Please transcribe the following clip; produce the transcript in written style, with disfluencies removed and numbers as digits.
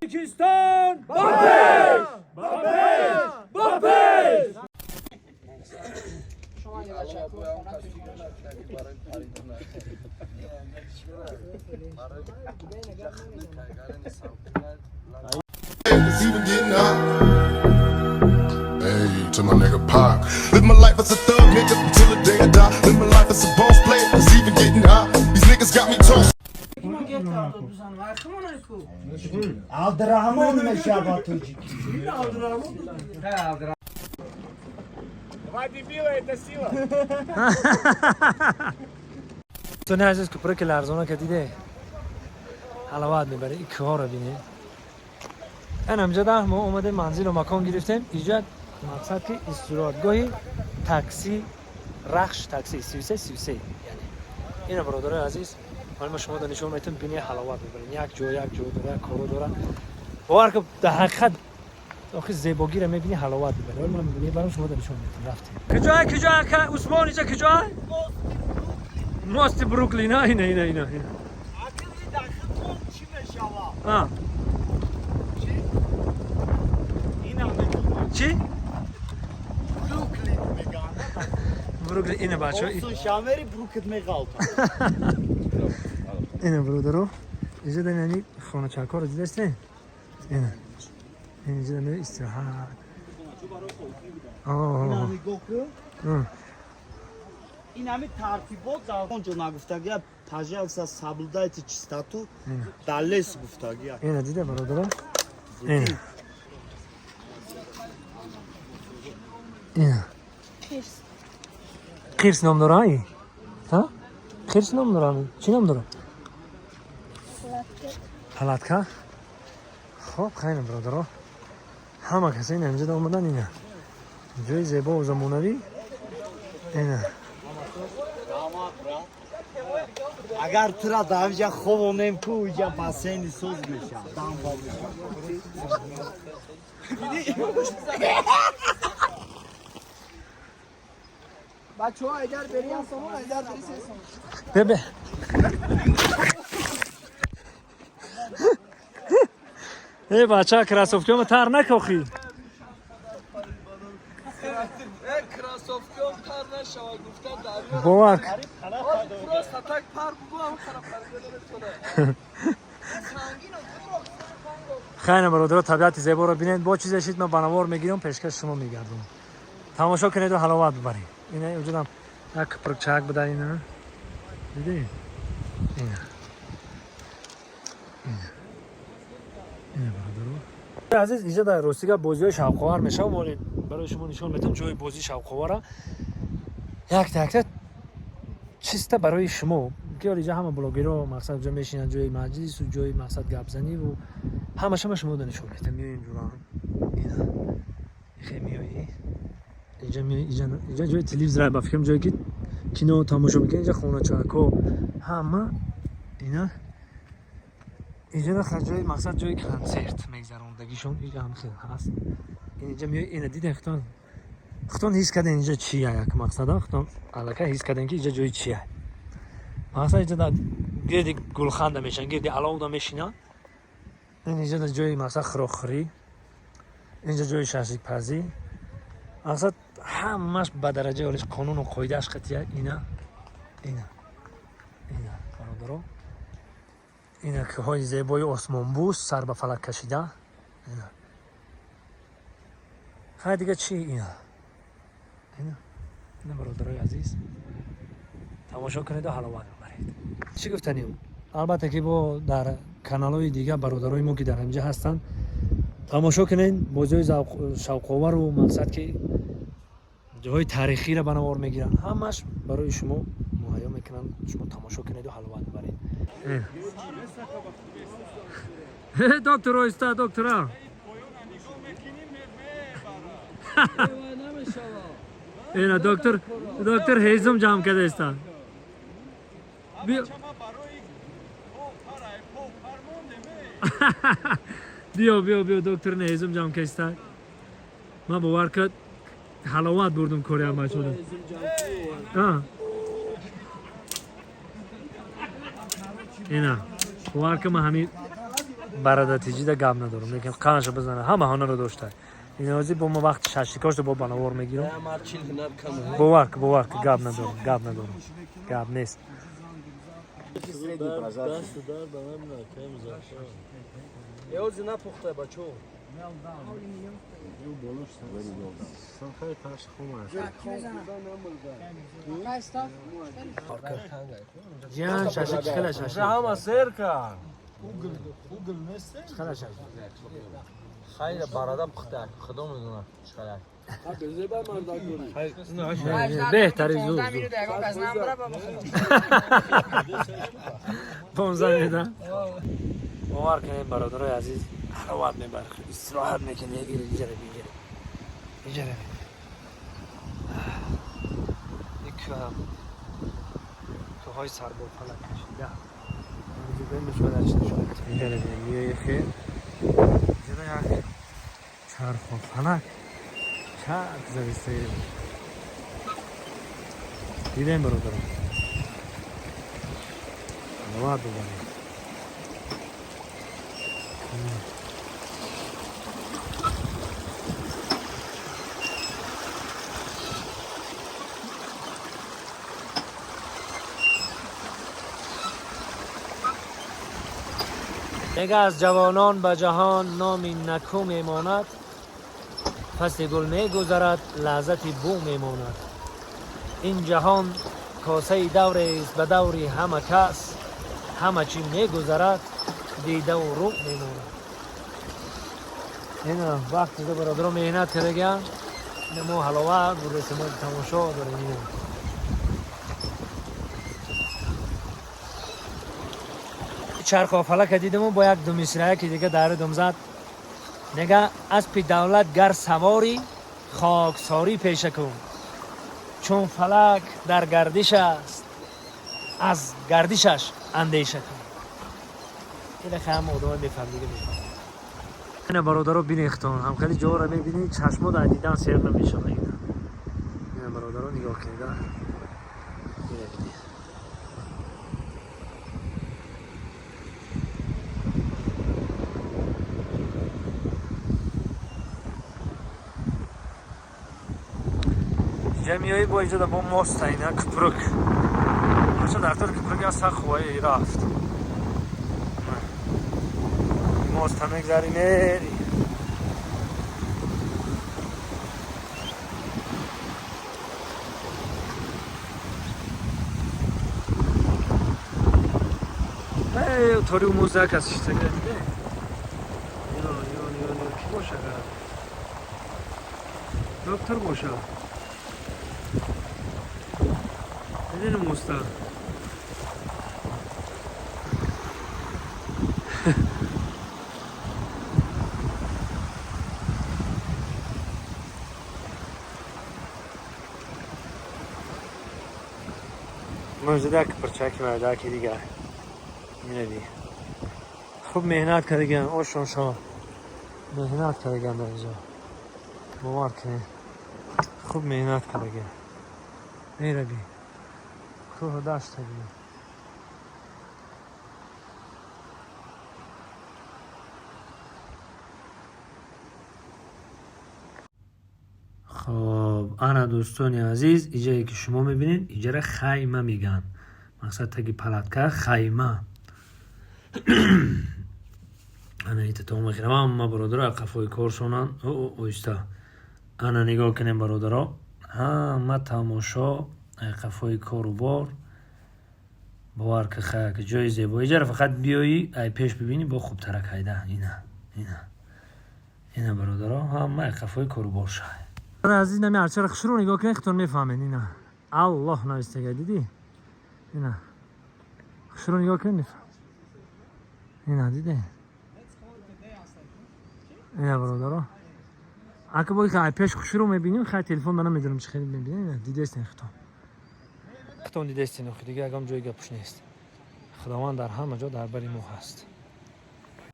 Тоҷикистон ба пеш! Ба пеш! Ба пеш! It's even getting hot. Hey, to my nigga Pac. Live my life as a thug nigga until the day I die. Live my life as a boss player. It's even getting hot. These niggas got me tossed. Абдурраҳмон мешавад тоҷикӣ. Два дебила это сила. Дӯстони азиз, кӯпраки ларзона ки диде, ҳаловат мебаре. Ин кӯҳоро бинед. Ан ҳамҷода мо омадем, манзилу макон гирифтем. Иҷа мақсад ки истироҳатгоҳи такси Рахш, такси 33 33. Яъне ина, бародарои азиз, вале ма шумо нишон метам, бини, ҳаловат мебарем. Як ҷо, як ҷо дора, як коро дора. Бовар ки, дар ҳақиқат охи зебогиро мебини, ҳаловат мебаре. Вале ман мебарам, шумо нишон метам. Рафтем. Куҷоа, куҷоа, ка Усмон, иҷа куҷоа? Мости Бруклин, а ина, ина, ина, ина. Чӣ мешавад? А чӣ? Бруклин меган. Бруклин ина, бачаҳо. Осон шамери брукет меғалта. Ина, бародаро, иҷа дар яъни хоначакҳоро дидастен. Ина, инҷа дар истироҳат. Ина нигоҳ кун. Ин ҳами тартибот дар он ҷо нагуфтагия, пожалуйста, соблюдайте чистоту дар лес гуфтагия. Ина дида, бародаро, ина, ина қирс ном дора и ҳа, қирс ном дора, чӣ ном дора? Палатка. Хоб, хайна, бародаро, ҳама каса ина инҷа омадан. Ина ҷои зебову замонавӣ, ина. Агар тура дар инҷа хобонем ку, инҷа бассейни соз мешавад, дамба мешавад. Бачаҳо, айдар бери 1 сомон, айдар бери 3 сомон. Бебе. Э, бача, кроссовкиёма тар накохӣ. Кроссовкиём тар нашава гуфта дарё. Бовар. Просто так пар бугу, ам хараб наметона. Хайна, бародаро, табиати зеборо бинед. Бо чизе шид, ман ба навор мегирам, пешкаши шумо мегардам. Тамошо кунеду ҳаловат бибаред. Ина вуҷудам як кӯпрукчак буда, ина дидед, ина, ина, ина, бародаро азиз, инҷа дар ростига бозиҳои шавқовар мешавад. Моли барои шумо нишон метавам ҷои бозии шавқовара, якта якта чиста барои шумо, ки ҳол инҷа ҳама блогерҳо мақсад ҷо мешинанд, ҷои маҷлису ҷои мақсад гапзаниву ҳамаша ма шумо нишон метавам. Миёем ҷура, ина хе миёӣ инҷа, миёи инҷа, инҷа ҷои телевизор, ба фикрам, ҷое ки кино тамошо мекунед. Инҷа хоначако ҳама ина. Инҷа ҷои мақсад, ҷои консерт мегзарондагишон инҷа ҳам хел ҳаст. Инҷа миёи, ина дидем, худтон, худтон ҳис кардем инҷа чия. Як мақсада худтон аллакай ҳис кардем, ки инҷа ҷои чия. Мақсад инҷа дар гирди гулханда мешинанд, гирди аловда мешинанд. Ин инҷа дар ҷои мақсад хӯрокхӯрӣ, инҷа ҷои шашликпазӣ. Мақсад ҳамаш ба дараҷаи олиш, қонуну қоидааш қатъия. Ина, ина, ина, бародаро, ина кӯҳҳои зебои осмонбӯс, сар ба фалак кашида. Ина, хай, дига чӣ? Ина, ина, ина, бародарои азиз, тамошо кунеду ҳаловат бибаред. Чӣ гуфтанем? Албатта ки бо дар каналҳои дига бародарои мо, ки дар ҳаминҷа ҳастанд, тамошо кунед. Бозиҳои шавқовару мақсад ки ҷоҳои таърихиро ба навор мегиранд, ҳамаш барои шумо муҳайё мекунанд. Шумо тамошо кунеду ҳаловат бибаред. Доктор, оҳиста, доктора. Ина доктор, доктор ҳезум ҷамъ карда истад. Биё. Барои пол пар мондем. Биё, биё, биё, доктор, не, ҳезум ҷамъ каиста. Ман бовар кард, ҳаловат бурдум кори ҳамачода. А. Ина бовар кун, ман ҳамин Барадатиҷида гап надорам, лекин қанша бизана, ҳама ҳунаро дошта. Инози бо мо вақти шашликошто бо банавор мегирам. Бовар ки, бовар ки, гап надорам, гап надорам, гап нест. Ёзи напухта, бачо. Ҷиян, шашлик чӣ хела шашлик? Ҳама сер кард. Чӣ хела шашлик? Хайра барадам пухта, худо медонад чӣ хела. Беҳтари зуд зуд. 15 меда. Бовар кунед, бародарои азиз, ҳаловат мебарад, истироҳат мекунед, егири иҷара бигири. Иҷара бигири. Ин кӯҳам кӯҳҳои сарбофалак кашида. Иҷара бинем, миёи хел. Иҷара як чарху фалак чарх завистаи. Дидем, бародарон. Ҳаловат бубаред. Мега аз ҷавонон ба ҷаҳон номи накӯ мемонад, фасли гул мегузарад, лаззати бӯ мемонад. Ин ҷаҳон косаи даврест, ба даври ҳама кас ҳама чӣ мегузарад, дидаву рӯ мемонад. Ина вақти ду бародаро меҳнат кардагиам, ина мо ҳаловат бурдасем, мо тамошо дорем. Ина чархофалака дидаму бо як думисраяки дига дари дум зад. Мега аспи давлат гар савори, хоксорӣ пеша кун, чун фалак дар гардиш аст, аз гардишаш андеша кун. Ина ҳама одамои мефаҳм, дига мефаҳм. Ина бародаро, бинехтон, ҳам хеле ҷоро мебинӣ, чашмо дар дидан сер намешава. Ина, ина бародаро, нигоҳ кунед, ина бинед. Инҷа миёӣ, бо инҷода бо моста, ина купрук. Ҳарчанд дар тор купрук аст, сах хуваи рафт. Моста мегзари, мери. Тори музак аз шитага диде. Ё, ё, ё, ё, ки боша? Доктор боша. Дидем моста. Мавҷуда як парчаки майдаки дигар. Минаби. Хуб меҳнат кардагиан, ошон шо. Меҳнат кардагиан дар инҷо. Бовар кунед. Хуб меҳнат кардагиан. Мераби. Кӯҳу дашта бинед. Хоб, ана дӯстони азиз, иҷае ки шумо мебинед, иҷара хайма мегӯянд. Мақсад таги палатка, хайма. Ана ита то мехӯрам, ҳама бародаро қафои коршонанд. Оҳиста. Ана нигоҳ кунем, бародаро, ҳама тамошо қафои кору бор. Бовар ки, хаяк ҷои зебо. Иҷара фақат биёӣ, ай пеш бибинӣ, бо хубтарак ҳайда. Ина, ина. Ина бародаро, ҳама қафои кору бор шай. Азиз, нами арчара хушрӯ нигоҳ кунед, худтон мефаҳмед. Ина Аллоҳ навистага, дидӣ? Ина хушрӯ нигоҳ кунед, мефаҳмед. Ина диде? Ина бародаро, ака бо ай пеш хушрӯ мебинем, хай телефон да намедонам чӣ хеле мебинем. Ина дидестен худтон, худтон дидестен. Охи дига ягон ҷои гапуш нест. Худованд дар ҳама ҷо дар бари мо ҳаст.